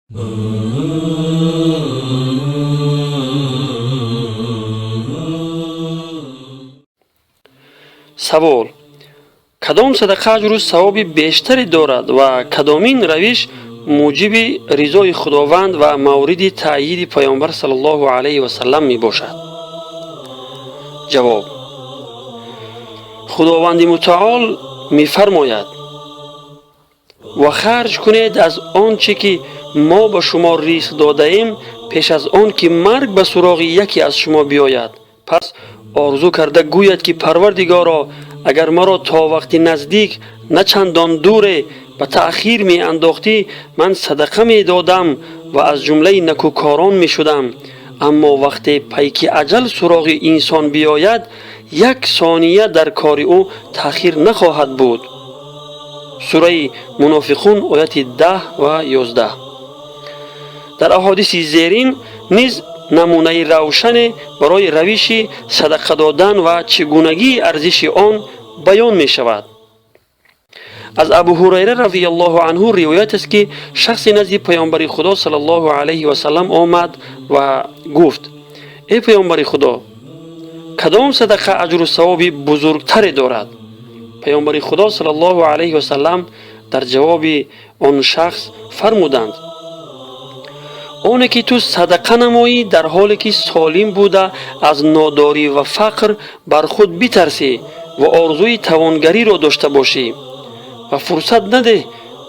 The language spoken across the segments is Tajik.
Савол: кадом садақа аҷру савоби бештаре дорад ва кадомин равиш муҷиби ризои Худованд ва мавриди таъйиди Паёмбар саллаллоҳу алайҳи васаллам мебошад? Ҷавоб: Худованди Мутаол мефармояд: ва харҷ кунед аз он чӣ ки мо ба шумо ризқ додаем, пеш аз он ки марг ба суроғи яке аз шумо биёяд, пас орзу карда гӯяд ки Парвардигоро, агар маро то вақти наздик, на чандон дуре, ба таъхир меандохтӣ, ман садақа медодам ва аз ҷумлаи накӯкорон мешудам. Аммо вақте пайки аҷал суроғи инсон биёяд, як сония дар кори ӯ таъхир нахоҳад буд. Сураи Мунофиқун, ояти 10 ва 11. Дар аҳодиси зерин низ намунаи равшане барои равиши садақа додан ва чӣ гунагии арзиши он баён мешавад. Аз Абу Ҳурайра разияллоҳу анҳу ривоят аст, ки шахсе назди Паёмбари Худо саллаллоҳу алайҳи васаллам омад ва гуфт: «Эй Паёмбари Худо, кадом садақа аҷру савоби бузургтаре дорад?» Паёмбари Худо саллаллоҳу алайҳи васаллам дар ҷавоби он шахс фармуданд: «Оне ки ту садақа намоӣ, дар ҳоле ки солим буда, аз нодорӣ ва фақр бар худ битарсӣ ва орзуи тавонгариро дошта бошӣ, ва фурсат надеҳ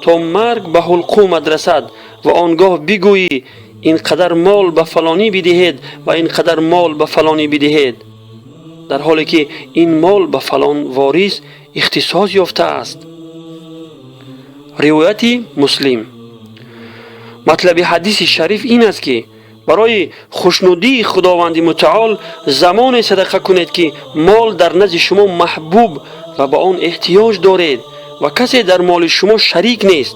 то марг ба ҳулқумат расад ва он гоҳ бигӯӣ: ин қадар мол ба фалонӣ бидиҳед ва ин қадар мол ба фалонӣ бидиҳед, дар ҳоле ки ин мол ба фалон ворис ихтисос ёфтааст». Ривояти Муслим. Матлаби ҳадиси шариф ин аст, ки барои хушнудии Худованди Мутаол замоне садақа кунед, ки мол дар назди шумо маҳбуб ва ба он эҳтиёҷ доред ва касе дар моли шумо шарик нест,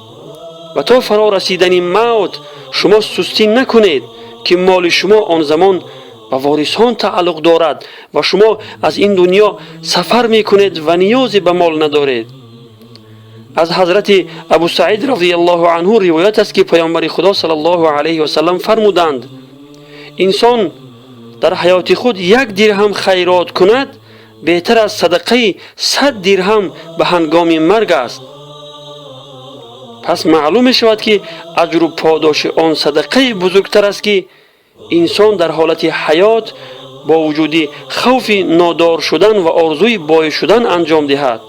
ва то фаро расидани мавт шумо сустӣ накунед, ки моли шумо он замон ба ворисон тааллуқ дорад ва шумо аз ин дунё сафар мекунед ва ниёзе ба мол надоред. Аз ҳазрати Абу Саид разияллоҳу анҳу ривоят аст, ки Паёмбари Худо саллаллоҳу алайҳи васаллам фармуданд: «Инсон дар ҳаёти худ як дирҳам хайрот кунад, беҳтар аз садақаи 100 дирҳам ба ҳангоми марг аст». Пас маълум мешавад, ки аҷру подоши он садақаи бузургтар аст, ки инсон дар ҳолати ҳаёт бо вуҷуди хавфи нодор шудан ва орзуи бой шудан анҷом диҳад.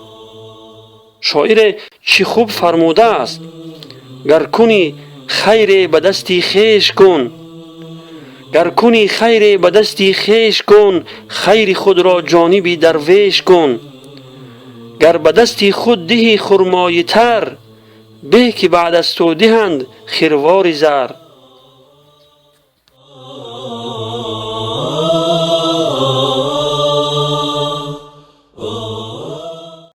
Шоире чӣ хуб фармудааст: «Гар кунӣ хайре, ба дасти хеш кун, гар кунӣ хайре, ба дасти хеш кун, хайри худро ҷониби дарвеш кун. Гар ба дасти худ диҳӣ хурмои тар, беҳ ки баъд аз ту диҳанд хирвори зар».